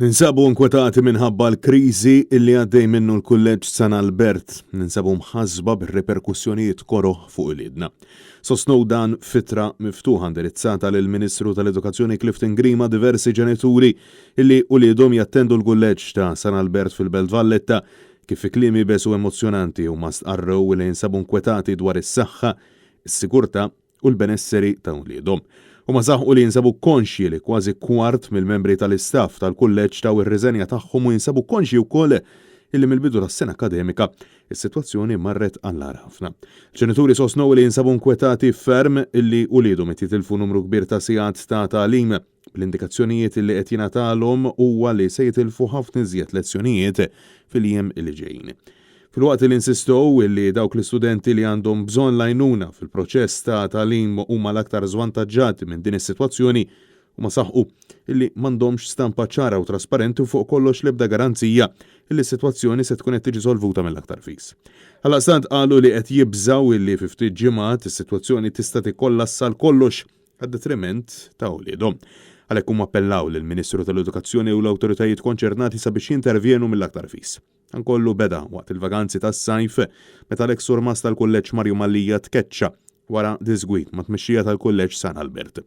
Ninsabu nkwetati minħabba l-kriżi li għaddej minnu l-Kulleġġ San Albert. Ninsabu mħassba bir-riperkussjonijiet koroh fuq uliedna. Sostnew dan f'ittra miftuħa indirizzata lill-Ministru tal-Edukazzjoni Clifton Grima diversi ġenituri li uliedhom jattendu l-Kulleġġ ta' San Albert fil-Belt Valletta kif fi kliem iebes u emozzjonanti huma stqarrew li jinsabu nkwetati dwar is-saħħa, is-sigurtà u l-benesseri ta' uliedhom. Huma saħqu li jinsabu konxji li kważi kwart mill-membri tal-istaff tal-kulleġġ taw ir-riżenja tagħhom u jinsabu konxji wkoll illi mill-bidu tas-sena akkademika is-sitwazzjoni marret għall-agħar ħafna. Il-ġenituri sostnew li jinsabu nkwetati ferm illi uliedhom qed jitilfu numru kbir ta' sigħat ta' tagħlim. Bl-indikazzjonijiet li qed jingħatalhom huwa li se jitilfu ħafna iżjed lezzjonijiet fil-jiem li ġejjin. Filwaqt li insistow li dawk l-istudenti li għandhom bżonn l-għajnuna fil-proċess ta' tagħlim huma l-aktar żvantaġġati minn din is-sitwazzjoni, huma saħqu li m'għandhomx stampa ċara u trasparenti u fuq kollox l-ebda garanzija li s-sitwazzjoni se tkun qed tiġi solvuta mill-aktar fis. Għaldaqstant qalu li qed jibżgħu li fi ftit ġimgħat is-sitwazzjoni tista' tikkollassa għal kollox għad-detriment ta' uliedhom. Għalhekk huma appellaw lill-Ministru tal-Edukazzjoni u l-awtoritajiet konċernati sabiex jintervjenu mill-aktar fis. Dan kollu beda waqt il-vaganzi tas-sajf meta l-eks surmast tal-Kulleġġ Mario Mallia tkeċċa wara diżgwid mat-tmexxija tal-Kulleġġ San Albert.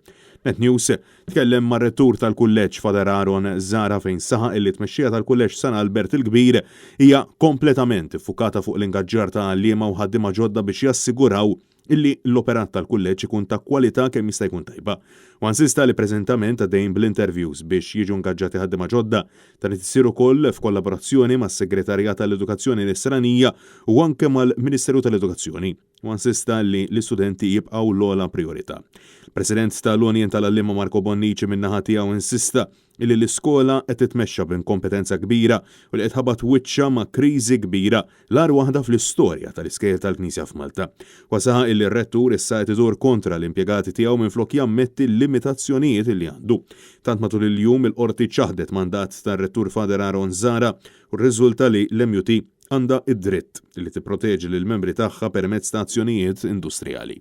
Net News tkellem mar-Rettur tal-Kulleġġ Father Aaron Zahra fejn saħaq illi t-tmexxija tal-Kulleġġ San Albert il-Kbir hija kompletament iffukata fuq l-ingaġġar ta' għalliema u ħaddiema ġodda biex jassiguraw illi l-operat tal-kulleġġ ikun ta' kwalità kemm jista' jkun tajba. Huwa insista li preżentament għaddejjin bl-interviews biex jiġu ngaġġati ħaddiema ġodda. Dan qed isir ukoll f'kollaborazzjoni mas-Segretarjat għall-Edukazzjoni Nisranija u anke mal-Ministeru tal-Edukazzjoni. Huwa insista li l-istudenti jibqgħu l-ogħla prijorità. Il-President tal-Union tal-Għalliema Marco Bonnici min-naħa tiegħu insista illi l-iskola qed titmexxa b'inkompetenza kbira u li qed tħabbat wiċċha ma' kriżi kbira, l-agħar waħda fl-istorja tal-iskejjel tal-Knisja f'Malta. Huwa saħaq illi r-Rettur issa qed idur kontra l-impjegati tiegħu minflok jammetti l-limitazzjonijiet illi għandu. Tant matul il-jum il-Qorti ċaħdet mandat tar-Rettur Father Aaron Zahra u rriżulta li l-MUT għandha d-dritt li tipproteġi lill-membri tagħha permezz ta' azzjonijiet industrijali.